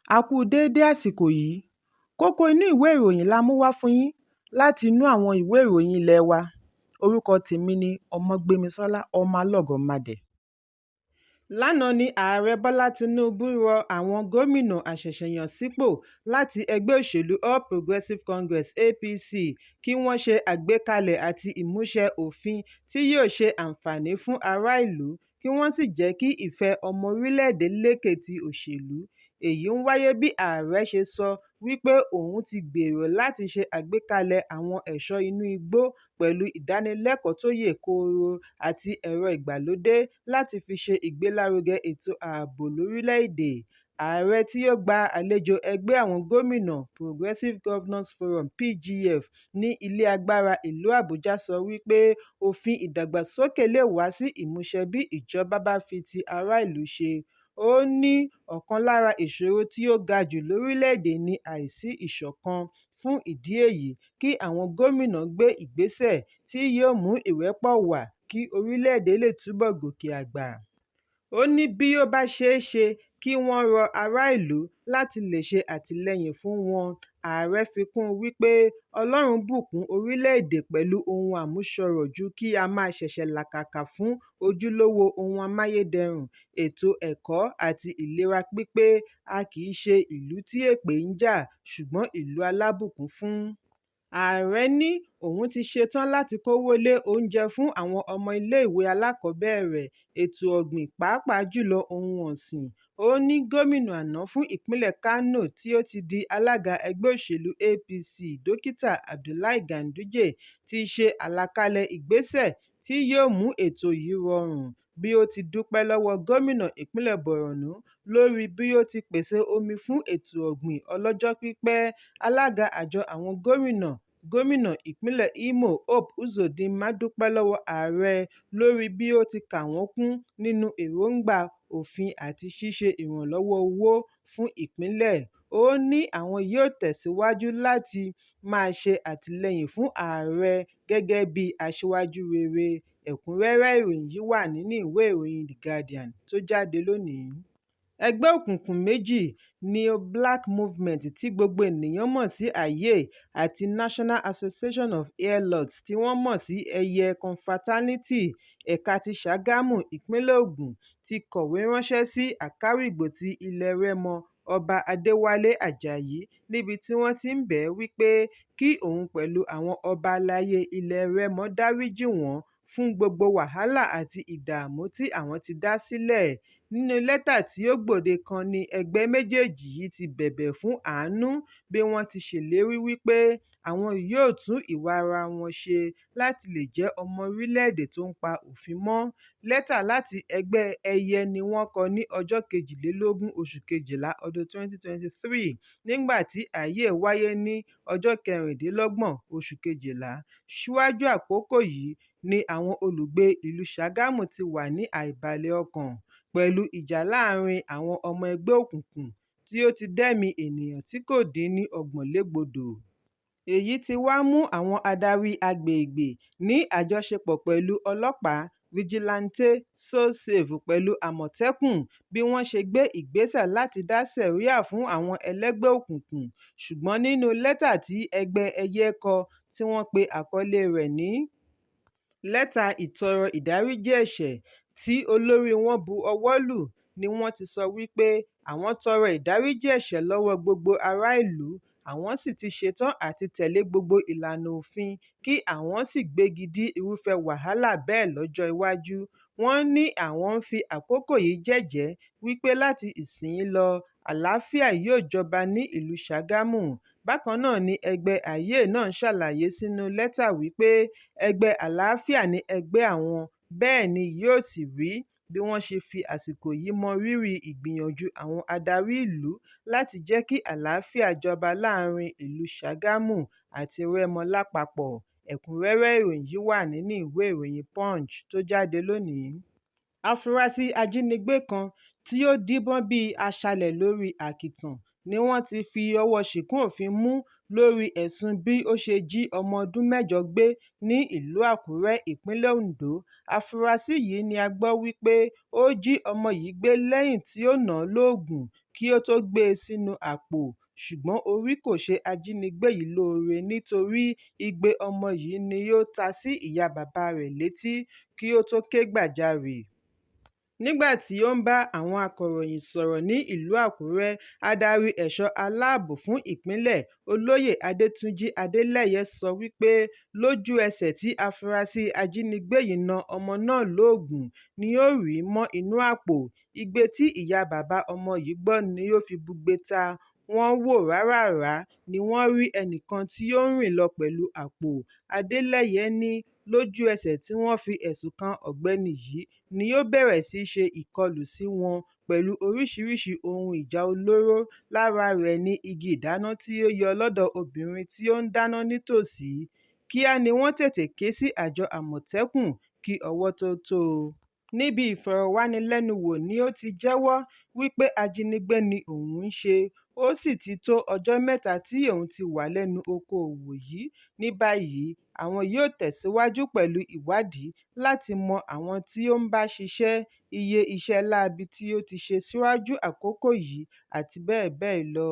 A kú u déédé àsìkò yìí. Kókó inú ìwé ìròyìn la mú wá fún yín láti inú àwọn ìwé ìròyìn ilé wa. Orúkọ tèmi ni Ọmọgbémisọ́lá ọmọ Alọ́gọ́madé. Lánàá ní Ààrẹ Bọ́lá Tinubu rọ àwọn gómìnà àṣẹ̀ṣẹ̀yànsípò láti ẹgbẹ́ òṣèlú All Progressive Congress (APC) kí wọ́n ṣe àgbékalẹ̀ àti ìmúṣẹ òfin tí yóò ṣe àǹfààní fún ará ìlú kí wọ́n sì jẹ́ kí ìfẹ́ ọmọ orílẹ̀-èdè lékè ti òṣèlú. Èyí ń wáyé bí ààrẹ ṣe sọ wípé òun ti gbèrò láti ṣe àgbékalẹ̀ àwọn ẹ̀ṣọ́ inú igbó pẹ̀lú ìdánilẹ́kọ̀ọ́ tó yè kooro àti ẹ̀rọ ìgbàlódé láti fi ṣe ìgbélárugẹ ètò ààbò lórílẹ̀-èdè. Ààrẹ tí ó gba àlejò ẹgbẹ́ àwọn gómìnà Progressive Governors Forum (PGF) ní Ilé Agbára Ìlú Àbújá sọ wípé òfin ìdàgbàsókè lè wá sí ìmúṣẹ bí ìjọba bá fi ti ará ìlú ṣe. Ó ní ọ̀kan lára ìṣòro tí ó ga jù lórílẹ̀-èdè ní àìsí ìṣọ̀kan, fún ìdí èyí kí àwọn gómìnà gbé ìgbésẹ̀ tí yóò mú ìrẹ́pọ̀ wá kí orílẹ̀-èdè lè túbọ̀ gòkè àgbà. Ó ní bí ó bá ṣeé ṣe kí wọ́n rọ ará ìlú láti lè ṣe àtìlẹ́yìn fún wọn. Ààrẹ fi kún un wípé Ọlọ́run bùkún orílẹ̀-èdè pẹ̀lú ohun àmúṣọrọ̀ ju kí á máa ṣẹ̀ṣẹ̀ làkàkà fún ojúlówó ohun amáyédẹrùn, ètò ẹ̀kọ́ àti ìlera pípé. A kì í ṣe ìlú tí èpè ń jà, ṣùgbọ́n ìlú alábùkún fún. Ààrẹ ní òun ti ṣetán láti kówó lé oúnjẹ fún àwọn ọmọ iléèwé alákọ̀ọ́bẹ̀rẹ̀, ètò ọ̀gbìn pàápàá jùlọ ohun ọ̀sìn. Ó ní gómìnà àná fún ìpínlẹ̀ Kánò tí ó ti di alága ẹgbẹ́ òṣèlú APC, Dókítà Abdullahi Ganduje ti ṣe àlàkalẹ̀ ìgbésẹ̀ tí yóò mú ètò yìí rọrùn. Bí ó ti dúpẹ́ lọ́wọ́ gómìnà ìpínlẹ̀ Borno lórí bí ó ti pèsè omi fún ètò ọ̀gbìn ọlọ́jọ́ pípẹ́, alága àjọ àwọn gómìnà, gómìnà ìpínlẹ̀ Imo Hope Uzodinma dúpẹ́ lọ́wọ́ ààrẹ lórí bí ó ti kà wọ́n kún nínú èròńgbà òfin àti ṣíṣe ìrànlọ́wọ́ owó fún ìpínlẹ̀. Ó ní àwọn yóò tẹ̀síwájú láti máa ṣe àtìlẹ́yìn fún ààrẹ gẹ́gẹ́ bí aṣíwájú rere. Ẹ̀kúnrẹ́rẹ́ ìròyìn yìí wà nínú ìwé ìròyìn The Guardian tó jáde lónìí. Ẹgbẹ́ òkùnkùn méjì, New Black Movement tí gbogbo ènìyàn mọ̀ sí Aiye àti National Association of Air Lords tí wọ́n mọ̀ sí Eiye Confraternity, ẹ̀ka ti Ṣàgámù, Ìpínlẹ̀ Ògùn, ti kọ̀wé ránṣẹ́ sí Àkàrìgbò ti ilẹ̀ Rẹ́mọ, Ọba Adéwálé Àjàyí, níbi tí wọ́n ti ń bẹ̀ ẹ́ wípé kí òun pẹ̀lú àwọn ọba aláyé ilẹ̀ Rẹ́mọ dáríjì wọ́n fún gbogbo wàhálà àti ìdààmú tí àwọn ti dá sílẹ̀. Nínú lẹ́tà tí ó gbòde kan ní ẹgbẹ́ méjèèjì yìí ti bẹ̀bẹ̀ fún àánú bí wọ́n ti ṣèlérí wípé àwọn yóò tún ìwà ara wọn ṣe láti lè jẹ́ ọmọ orílẹ̀-èdè tó ń pa òfin mọ́. Lẹ́tà láti ẹgbẹ́ Eiye ni wọ́n kọ ní ọjọ́ 22 oṣù kejìlá ọdún 2023, nígbà tí Aiye wáyé ní ọjọ́ 26 oṣù kejìlá. Síwájú àkókò yìí ni àwọn olùgbé ìlú Ṣàgámù ti wà ní àìbalẹ̀ ọkàn pẹ̀lú ìjà láàárín àwọn ọmọ ẹgbẹ́ òkùnkùn tí ó ti dẹ́mìí ènìyàn tí kò dín ní 30 légbodò. Èyí ti wá mú àwọn adarí agbègbè ní àjọṣepọ̀ pẹ̀lú ọlọ́pàá, fìjìláńtẹ́, So-Safe pẹ̀lú Àmọ̀tẹ́kùn bí wọ́n ṣe gbé ìgbésẹ̀ láti dá sẹ̀ríà fún àwọn ẹlẹ́gbẹ́ òkùnkùn. Ṣùgbọ́n nínú lẹ́tà tí ẹgbẹ́ Eiye kọ tí wọ́n pe àkọlé rẹ̀ ní "Lẹ́tà ìtọrọ ìdáríjì ẹ̀ṣẹ̀", tí olóríi wọn bu ọwọ́ lù ní wọ́n ti sọ wípé àwọn tọrọ ìdáríjì ẹ̀ṣẹ̀ lọ́wọ́ gbogbo ará ìlú, àwọn sì ti ṣetán àti tẹ̀lé gbogbo ìlànà òfin kí àwọn sì gbégi dí irúfẹ́ wàhálà bẹ́ẹ̀ lọ́jọ́ iwájú. Wọ́n ní àwọn ń fi àkókò yìí jẹ́jẹ̀ẹ́ wípé láti ìsinyìí lọ, àlàáfíà yóò jọba ní ìlú Ṣàgámù. Bákan náà ni ẹgbẹ́ Aiye náà ṣàlàyé sínú lẹ́tà wípé ẹgbẹ́ àlàáfíà ni ẹgbẹ́ àwọn, bẹ́ẹ̀ ni yóò sì rí bí wọ́n ṣe fi àsìkò yìí mọ rírì ìgbìyànjú àwọn adarí ìlú láti jẹ́ kí àlàáfíà jọba láàárín ìlú Ṣàgámù àti Rẹ́mọ lápapọ̀. Ẹ̀kúnrẹ́rẹ́ ìròyìn yìí wà nínú ìwé ìròyìn Punch tó jáde lónìí. Afurasí ajínigbé kan tí ó díbọ́n bíi aṣálẹ̀ lórí àkìtàn ni wọ́n ti fi ọwọ́ ṣìkún òfin mú lórí ẹ̀sùn bí ó ṣe jí ọmọ ọdún mẹ́jọ gbé ní ìlú Àkúrẹ́, ìpínlẹ̀ Oǹdó. Afurasí yìí ni a gbọ́ wípé ó jí ọmọ yìí gbé lẹ́yìn tí ó nà án lóògùn kí kí ó tóó gbé e sínú àpò, ṣùgbọ́n orí kò ṣe ajínigbé yìí lóore nítorí igbe ọmọ yìí ni ó ta sí ìyá bàbá rẹ̀ létí kí ó tóó kẹ́gbajàre. Nígbà tí ó ń bá àwọn akọ̀ròyìn sọ̀rọ̀ ní ìlú Àkúrẹ́, adarí ẹ̀ṣọ́ aláàbò fún ìpínlẹ̀, Olóyè Adétúnjì Adeleye sọ wípé lójú-ẹsẹ̀ tí afurasí ajínigbé yìí na ọmọ náà lóògùn ni ó rí i mọ́ inú àpò. Igbe tí ìyá bàbá ọmọ yìí gbọ́ ni ó fi búgbe ta, wọ́n wò ráràrá ní wọ́n rí ẹnìkan tí ó ń rìn lọ pẹ̀lú àpò. Adeleye ní lójú-ẹsẹ̀ tí wọ́n fi ẹ̀sùn kan ọ̀gbẹ́ni yìí ni ó bẹ̀rẹ̀ sí í ṣe ìkọlù sí wọn pẹ̀lú oríṣiríṣi ohun ìjà olóró, lára rẹ̀ ní igi ìdáná tí ó yọ́ lọ́dọ̀ obìnrin tí ó ń dáná nítòsí. Kíá ni wọ́n tètè ké sí àjọ Àmọ̀tẹ́kùn kí ọwọ́ tóo tó o. Níbi ìfọ̀rọ̀wánilẹ́nuwò ni ó ti jẹ́wọ́ wípé ajínigbé ni òun ń ṣe, ó sì ti tó ọjọ́ mẹ́ta tí òun ti wà lẹ́nu okoòwò yìí. Ní báyìí, àwọn yóò tẹ̀síwájú pẹ̀lú ìwádìí láti mọ àwọn tí ó ń bá ṣiṣẹ́, iye iṣẹ́ láabi tí ó ti ṣe síwájú àkókò yìí àti bẹ́ẹ̀ bẹ́ẹ̀ lọ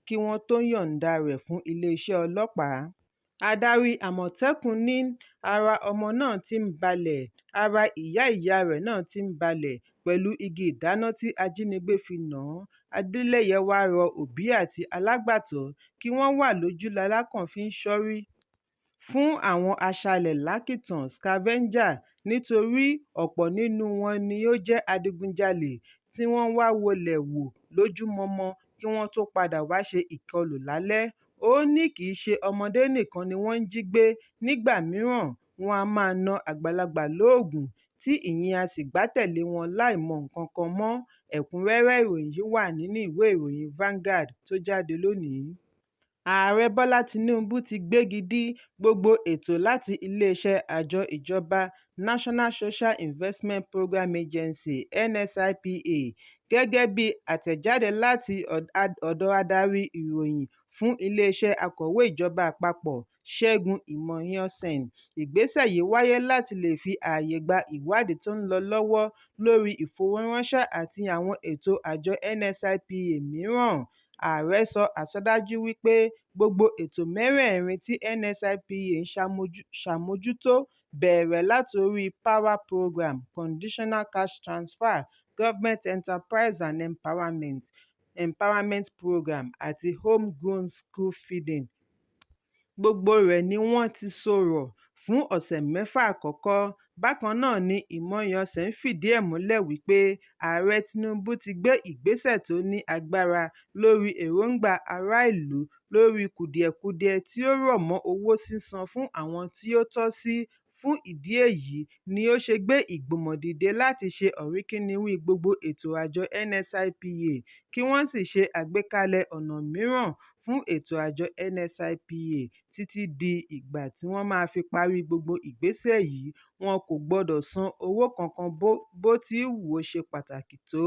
kí wọ́n tó yọ̀ǹda rẹ̀ fún iléeṣẹ́ ọlọ́pàá. Adarí Àmọ̀tẹ́kùn ní ara ọmọ náà ti ń balẹ̀, ara ìyá ìyá rẹ̀ náà ti ń balẹ̀ pẹ̀lú igi ìdáná tí ajínigbé fi nà án. Adeleye wá rọ òbí àti alágbàtọ́ kí wọ́n wà lójú lalákàn fi ń ṣọ́rí fún àwọn aṣalẹ̀-lákìtàn (scavenger) nítorí ọ̀pọ̀ nínú wọn ni ó jẹ́ adigunjalè tí wọ́n ń wá wọlé wò lójúmọmọ kí wọ́n tó padà wá ṣe ìkọlù lálẹ́. Ó ní kì í ṣe ọmọdé nìkan ni wọ́n ń jí gbé, nígbà mìíràn wọn a máa na àgbàlagbà lóògùn tí ìyẹn á sì gbá tẹ̀lé wọn láì mọ nǹkan kan mọ́. Ẹ̀kúnrẹ́rẹ́ ìròyìn yìí wà nínú ìwé ìròyìn Vanguard tó jáde lónìí. Ààrẹ Bọ́lá Tinubu ti gbégi dí gbogbo ètò láti iléeṣẹ́ àjọ ìjọba National Social Investment Programme Agency (NSIPA) gẹ́gẹ́ bí àtẹ̀jáde láti ọ̀dọ̀ adarí ìròyìn fún iléeṣẹ́ Akọ̀wé Ìjọba Àpapọ̀, Ṣẹ́gun Imohiosen. Ìgbésẹ̀ yìí wáyé láti lè fi ààyè gba ìwádìí tó ń lọ lọ́wọ́ lórí ìfowóránṣẹ́ àti àwọn ètò àjọ NSIPA mìíràn. Ààrẹ sọ àsọdájú wípé gbogbo ètò mẹ́rẹ̀ẹ̀rin tí NSIPA ń ṣàmójútó bẹ̀rẹ̀ láti orí Power Programme, Conditional Cash Transfer, Government Enterprise and Empowerment Programme àti Home Grown School Feeding, gbogbo rẹ̀ ni wọ́n ti so rọ̀ fún ọ̀sẹ̀ mẹ́fà àkọ́kọ́. Bákan náà ni Imohiosen fìdí ẹ̀ múlẹ̀ wípé Ààrẹ Tinubu ti gbé ìgbésẹ̀ tó ní agbára lórí èròńgbà ará ìlú lórí kùdìẹ̀kudiẹ tí ó rọ̀ mọ́ owó sísan fún àwọn tí ó tọ́ sí. Fún ìdí èyí ni ó ṣe gbé ìgbìmọ̀ dìde láti ṣe ọ̀rínkinnínwín gbogbo ètò àjọ NSIPA kí wọ́n sì ṣe àgbékalẹ̀ ọ̀nà mìíràn fún ètò àjọ NSIPA títí di ìgbà tí wọ́n máa fi parí gbogbo ìgbésẹ̀ yìí, wọn kò gbọdọ̀ san owó kankan bó ti wù ó ṣe pàtàkì tó.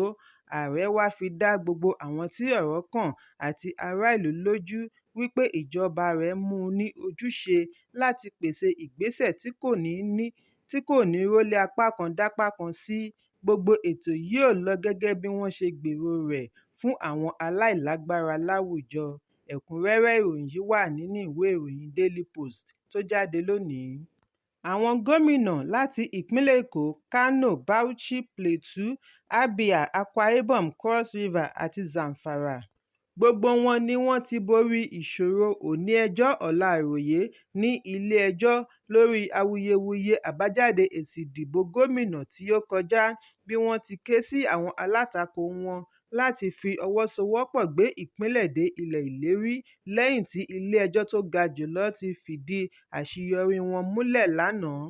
Ààrẹ wá fi dá gbogbo àwọn tí ọ̀rọ̀ kàn àti ará ìlú lójú wípé ìjọba rẹ̀ mú un ní ojúṣe láti pèsè ìgbésẹ̀ tí kò ní rólé apá kan dápá kan sí, gbogbo ètò yóò lọ gẹ́gẹ́ bí wọ́n ṣe gbèrò rẹ̀ fún àwọn aláìlágbára láwùjọ. Ẹ̀kúnrẹ́rẹ́ ìròyìn yìí wà nínú ìwé ìròyìn Daily Post tó jáde lónìí. Àwọn gómìnà láti ìpínlẹ̀ Èkó, Kano, Bauchi, Plateau, Abia, Akwa Ibom, Cross River àti Zamfara. Gbogbo wọn ni wọ́n ti borí ìṣòro òní-ẹjọ́ ọ̀la àròyé ní ilé-ẹjọ́ lórí awuyewuye àbájáde èsì ìdìbò gómìnà tí ó kọjá bí wọ́n ti ké sí àwọn alátakò wọn láti fi ọwọ́ sowọ́pọ̀ gbé ìpínlẹ̀ dé ilẹ̀ ìlérí lẹ́yìn tí ilé-ẹjọ́ tó ga jù lọ ti fìdí àṣeyọrí wọn múlẹ̀ lánàá.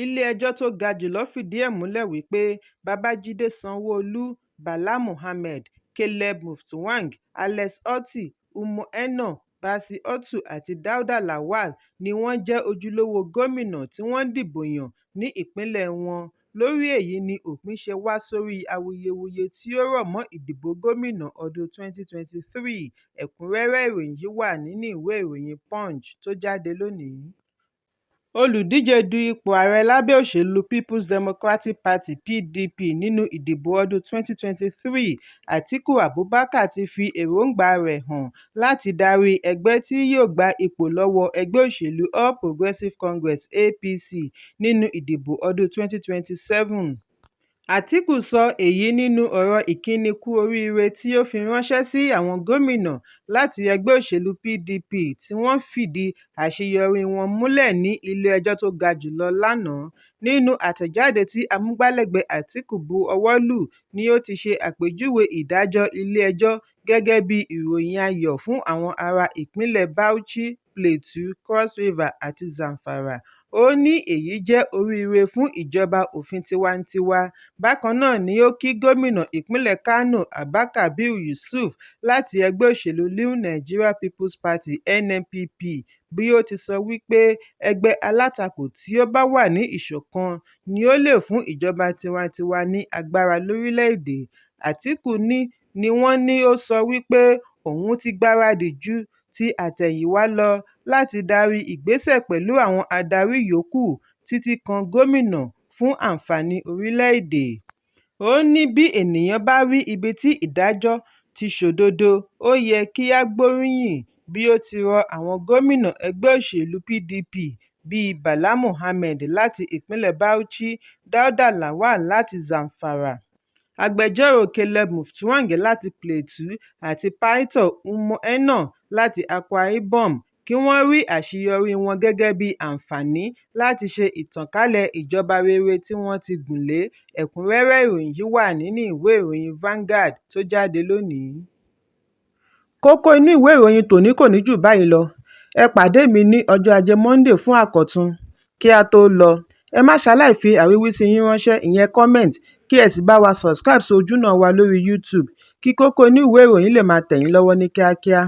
Ilé-ẹjọ́ tó ga jù lọ fìdí ẹ̀ múlẹ̀ wípé Babájídé Sanwo-Olu, Bala Mohammed, Caleb Mutfwang, Alex Otti, Umo Eno, Bassey Otu àti Dawda Lawal ni wọ́n jẹ́ ojúlówó gómìnà tí wọ́n dìbò yàn ní ìpínlẹ̀ wọn. Lórí èyí ni òpin ṣe wá sórí awuyewuye tí ó rọ̀ mọ́ ìdìbò gómìnà ọdún 2023. Ẹ̀kúnrẹ́rẹ́ ìròyìn yìí wà nínú ìwé ìròyìn Punch tó jáde lónìí. Olùdíje du ipò ààrẹ lábẹ́ òṣèlú People's Democratic Party (PDP) nínú ìdìbò ọdún 2023, Atiku Abubakar ti fi èròńgbàa rẹ̀ hàn láti darí ẹgbẹ́ tí yóò gba ipò lọ́wọ́ ẹgbẹ́ òṣèlú All Progressive Congress (APC) nínú ìdìbò ọdún 2027. Atiku sọ èyí nínú ọ̀rọ̀ ìkíni kú oríire tí ó fi ránṣẹ́ sí àwọn gómìnà láti ẹgbẹ́ òṣèlú PDP tí wọ́n fìdí àṣeyọríi wọn múlẹ̀ ní ilé-ẹjọ́ tó ga jù lọ lánàá. Nínú àtẹ̀jáde tí amúgbálẹ́gbẹ̀ẹ́ Atiku bu ọwọ́ lù ni ó ti ṣe àpèjúwe ìdájọ́ ilé-ẹjọ́ gẹ́gẹ́ bíi "ìròyìn ayọ̀" fún àwọn ará ìpínlẹ̀ Bauchi, Plateau, Cross River àti Zamfara. Ó ní èyí jẹ́ oríire fún ìjọba òfin tiwantiwa. Bákan náà ni ó kí gómìnà ìpínlẹ̀ Kánò Abba Kabir Yusuf láti ẹgbẹ́ òṣèlú New Nigeria Peoples Party (NNPP) bí ó ti sọ wípé ẹgbẹ́ alátakò tí ó bá wà ní ìṣọ̀kan ni ó lè fún ìjọba tiwantiwa ní agbára lórílẹ̀-èdè. Àtíkù ní wọ́n ní ó sọ wípé òun ti gbáradì ju ti àtẹ̀yìnwá lọ láti darí ìgbésẹ̀ pẹ̀lú àwọn adarí yòókù títí kan gómìnà fún àǹfààní orílẹ̀-èdè. Ó ní bí ènìyàn bá rí ibi tí ìdájọ́ ti ṣòdodo, ó yẹ kí á gbóríyìn, bí ó ti rọ àwọn gómìnà ẹgbẹ́ òṣèlú PDP bíi Bala Mohammed láti ìpínlẹ̀ Bauchi, Dauda Lawal láti Zamfara, agbẹjọ́rò Caleb Mutfwang láti Plateau àti Peter Umo Eno láti Akwa Ibom kí wọ́n rí àṣeyọríi wọn gẹ́gẹ́ bíi àǹfààní láti ṣe ìtànkálẹ̀ ìjọba rere tí wọ́n ti gùn lé. Ẹ̀kúnrẹ́rẹ́ ìròyìn yìí wà nínú ìwé ìròyìn Vanguard tó jáde lónìí. Kókó inú ìwé ìròyìn tòní kò ní jù báyìí lọ. Ẹ pàdé mi ní ọjọ́ Ajé Monde fún àkọ́tún. Kí á tó lọ, ẹ má ṣaláì fi àríwísí yín ránṣẹ́ ìyẹn comment kí ẹ sì bá wa subscribe sí ojúnà wa lórí YouTube kí kókó inú ìwé ìròyìn lè máa tẹ̀ yín lọ́wọ́ ní kíákíá.